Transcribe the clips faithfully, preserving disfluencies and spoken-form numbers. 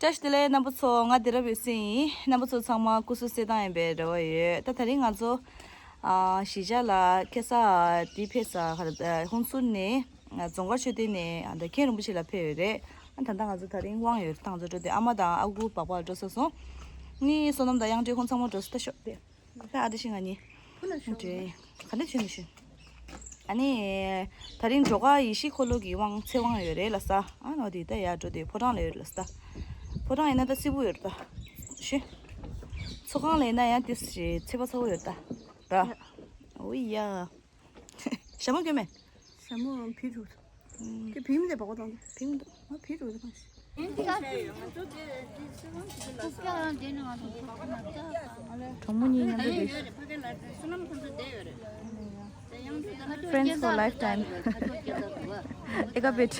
བཀྲ་ཤིས་བདེ་ལེགས་རྣམ་པ་ཚོ། ང་བདེ་རབ་ཡོད་སེ་ཡིན། རྣམ་པ་ཚོ་ཚང་མ་སྐུ་གཟུགས་གསལ་ཐང་ཡིན་པའི་རེ་བ་ཡོད། ད་དེ་རིང་ང་ཚོ་ཨ་གཞིས་ཆགས་ལ་ཁ་སང་འདི་ཕེབས་ས་ཧུན་སུར་ནས་རྫོང་དཀར་ཆོས་སྡེ་ནས་ཨ་ད་མཁན་རིན་པོ་ཆེ་ལ་ཕེབས་ཡོད་རེད། ཨ་ད་ལྟ་ང་ཚོ་དེ་རིང་དབང་ཡོད་རེད། ད་ང་ཚོ་འགྲོ་དུས་ཨ་མ་དང་ཨ་ཁུ་སྦག་སྦག་འགྲོ་ས་སོང་། ནི་བསོད་ནམས་དང་དབྱངས་སྒྲོན་ཁོང་ཚང་མ་འགྲོ་ས། ད་ཤོག་དེ་ཨ་ད་ཤི་ང་གཉིས། ཁོ་ན་ཤོག་འདྲེ། ག་འདྲ་བྱས་ནས་ཤི། ཨ་ནི། ད་རིང་འགྲོ་ཁར་ཡེ་ཤེས་འཁོར་ལོ་གི་དབང་ཚེ་དབང་ཡོད་རེད་ལ་ས། ཨ་ནོ་དེ་ད་ཡར་འགྲོ་དུས་ཕོ་བྲང་ལ་ཡོད་རེད་ལ་ས། ཕོ་བྲང་ཡིན་ན་ད་སིལ་བུ་ཡོད་རེད་ད། ཤི། ཚོགས་ཁང་ལ་ཡིན་ན་ཡང་དེ་ཚེ་བ་ཚ་བོ་ཡོད་རེད་ད། ར། ཡ། འོ་ཡ། ཞྭ་མོ་སྐྱོན་མེད། ཞྭ་མོ་བི་རུ། ཨུམ། ཁྱོད་བིམ་དེ་བག་བཏང་། བིམ་འདུག་ང་བི་རུ་དེ་གང་ཞིག་གྲོགས་མོ་གཉིས་མཉམ་དུ་བསྡད། Friends for lifetime. ཨེ་ཀ་བེད།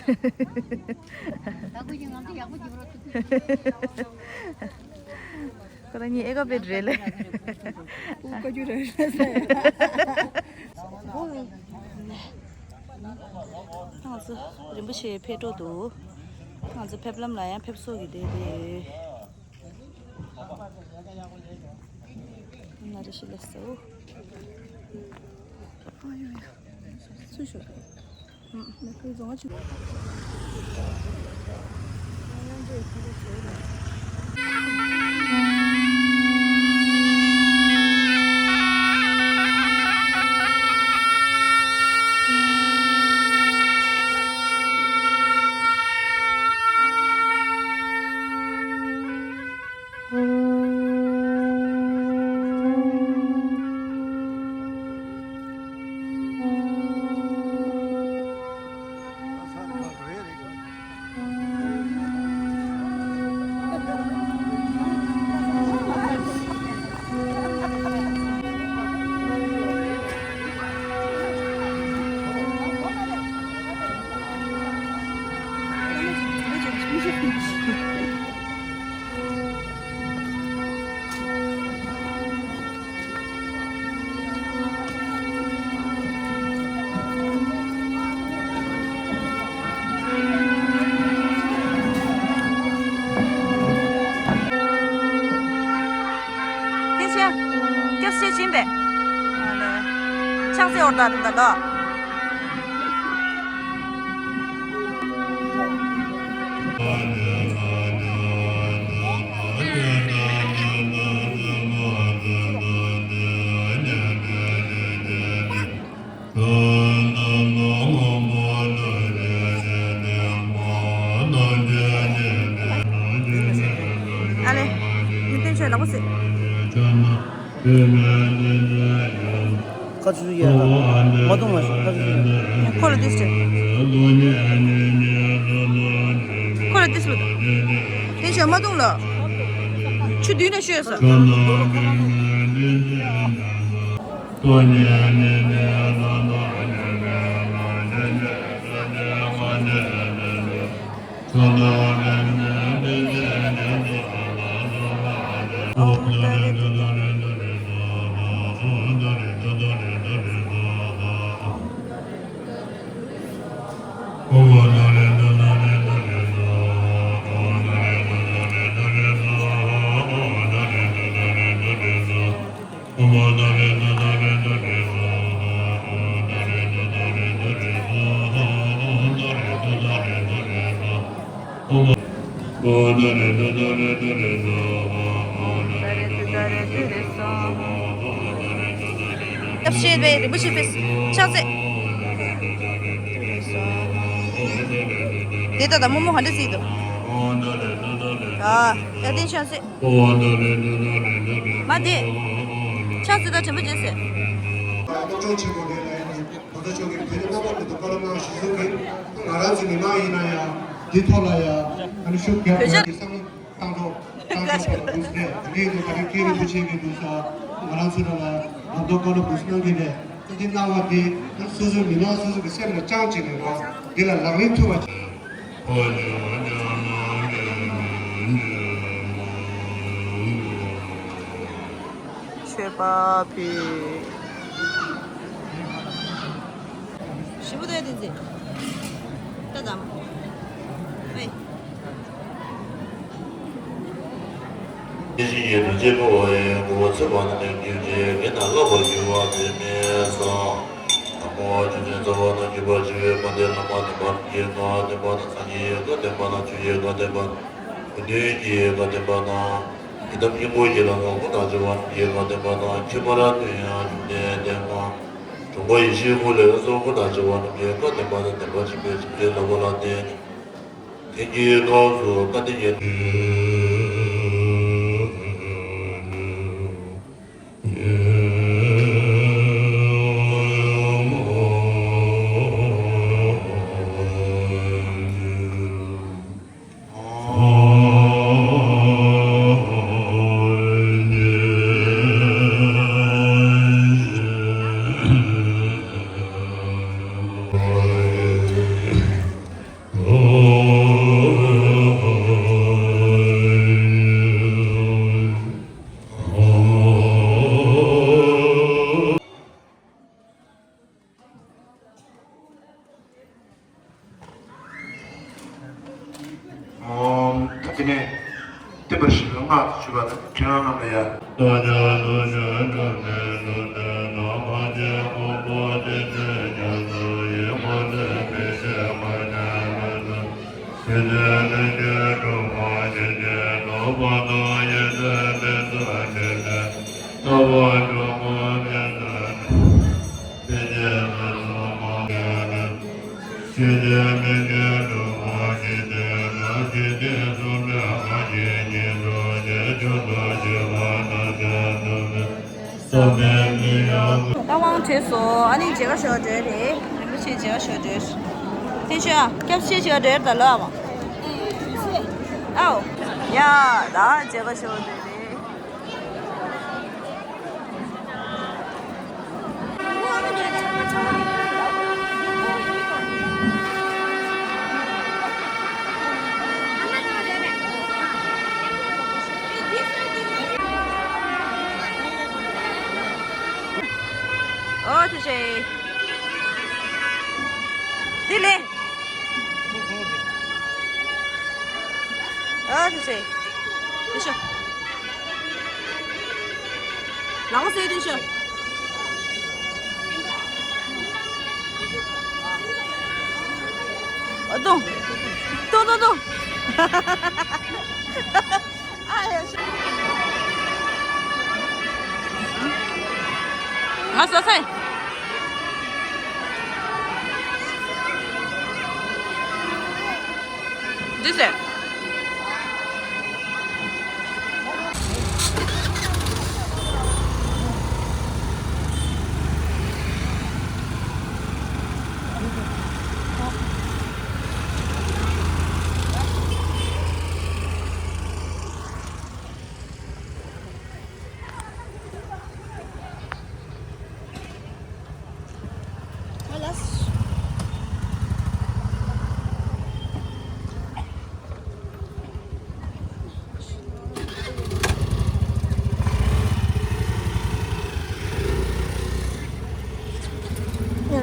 ཁོ་རང་གཉིས་ཨེ་ཀ་བེད་རེད་ལེ། ཨུ་བཀའ་རྒྱུ་རེད་ཟེར། ང་ཚོ་རིན་པོ་ཆེ་ཕེབས་འགྲོ་འདུག་ང་ཚོ་ཕེབས་ལམ་ལ་ཡང་ཕེབས་བསུ་གི་དེ་དེ། ང་རེ་ཞིག་ལ་སོ། ཨ་ཡོ་ཡོ། སུ་ཞོག་དེ་ཕྱིན། སྐྱབས་སུ་ཕྱིན་པས། ཕྱག་འཚལ་འོར་ད་རིམ་པ་ལ། ཨ་ལེ། ཡིན་ཏན་ཆོས་ལག་པ་སྲིད། ཁ་ཆུ་ཆུ་ཡ། མ་གཏོང་མ་ཤོག་ཁ་ཆུ་ཆུ་ཡ། ཁོ་ལ་ཏིས་ཏེ། ཁོ་ལ་ཏིས་པ། དེ་ཤོད་མ་གཏོང་ལ། ཆུ་དུས་ན་ཤོད་ས། ཐབས་ཤེས་པའི་རིན་པོ་ཆེ་ཕེབས། ཕྱག་འཚལ། དེ་ལྟ་དང་རྨོ་མོ་ག་འདྲ་སྲིད་དོ། ཨ། ཡ་དེ་ཕྱག་འཚལ། མ་དེ། ཕྱག་འཚལ་དང་དྲན་པ་བརྗེད་ཟེར། སློབ་སྦྱོང་བྱེད་དགོས་རེད་ལ་ཡིན། ང་ཚོ་ཕྱོགས་ཀྱི་བོད་རིགས་རྣམ་པ་མི་འདུག་བཀའ་སློབ་གནང་གཞི་བཟུང་གིས་ང་རང་ཚོའི་མི་མང་ཡིན་ན་ཡང་འདི་ཐོག་ལ་ཡང་ཨ་ནི་ཤུགས་རྒྱབ་བོད་ཀྱི་བསམ་བློ་བཏང་ཐོག་བཏང་ཐོག་པ་ལ་འདུག་ཟེར་དེ་འདྲའི་འདུག་ད་རེས་མཁན་རིན་པོ་ཆེ་གིས་འདུག་ས་ང་རང་ཚོ་ར་ལ་ལམ་ཐོག་བཀའ་སློབ་འདུག་གནང་གི་རེད། འདི་གནང་བ་དེ་སོ་སོའི་མི་མང་སོ་སོ་གི་སེམས་ལ་བཅངས་བྱས་ནས་རོགས་འདི་ལ་ལག་ལེན་ཐུབ་པ་བྱས། མཆོད་པ་ཕུལ། ཞིབ་པོ་ལྟ་ཡ་དེ་མཛེས། ལྟ་དང་། ཨེ། ཡེ་ཤེས་ཀྱི་རྡོ་རྗེ་ཕུལ་བ་ཡི། གུས་པ་ཚེ་དཔག་ནས་ཀྱང་བགྱིད་ཅིང་། བགྱིས་ནས་བསླབ་པར་གྱུར་པ་དེ་ནི་གསུངས། དང་པོ་རྗེ་བཙུན་རྩ་བ་ནས་གྱུར་པ་ཞི་བའི་དཔལ་ལྡན་བླ་མ་བསྟན་པ་རྣམས་ཀྱི་བཀའ་བསྟན་པ་དང་། སངས་རྒྱས་ཀྱི་བཀའ་བསྟན་པ་དང་། ཆོས་ཀྱི་བཀའ་བསྟན་པ་དང་། སྐུ་མདུན་གྱི་བཀའ་བསྟན་པ་དང་། ཡི་དམ་སྙིང་པོ་ཞི་ལྷ་ལ་སོགས་སྐུ་དང་བྱེ་བ་རྣམས་ཀྱི་བཀའ་བསྟན་པ་དང་། ཁྱད་པར་དུ་ཡང་བཅོམ་ལྡན་འདས་དང་། འབྱུང་པོ་ཡེ་ཤེས་སྐུ་ལས་སོགས་སྐུ་དང་བྱེ་བ་རྣམས་ཀྱི་བཀའ་བསྟན་པ་དང་། བདེན་པ་ཆེན་པོའི་ཞབས་ཀྱི་བསླབ་པ་ལ་བརྟེན་ནས། དེང་གི་སྐབས་སུ་བཀའ་དྲིན་ཅན། ཨོམ། དེ་ནས་བསྟན་པ་བཞི་ལ་སྔགས་ཞུ་བ་དང་། ཕྲེང་བ་རྣམས་ལ་ཡ། རྟ་དབང་བྲོས་སོ། ཨ་ནི་མཇལ་ཁ་ཞུ་བ་བྲོས་རེད། རིན་པོ་ཆེ་མཇལ་ཁ་ཞུ་བ་བྲོས། ཐེ་ཤོ་ཡ། སྐྱབས་ཆེ་ཞུ་བ་བྲོས་ད་ལོ་ཨ་མ། ཨའོ། ཡ། ད་མཇལ་ཁ་ཞུ་བ་བྲོས་རེད། ཨོ་ཐུགས་རྗེ་ཆེ། དེ་ལས། ཨ་ཐུགས་རྗེ་ཆེ། དེ་ཤོ། ལག་པ་བཟས་དེ་ཤོ། ཨ་དུང་། དུང་དུང་དུང་། ཨ་ཡ་ཤ། ང་ཟ་ས་ཡིན། འདི་ཟེར།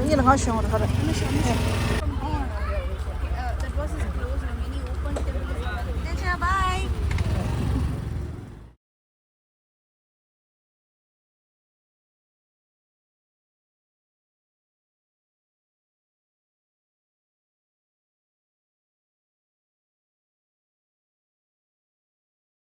ཡིན་ལ་ང་ཞོན་ར་ཧ་ར།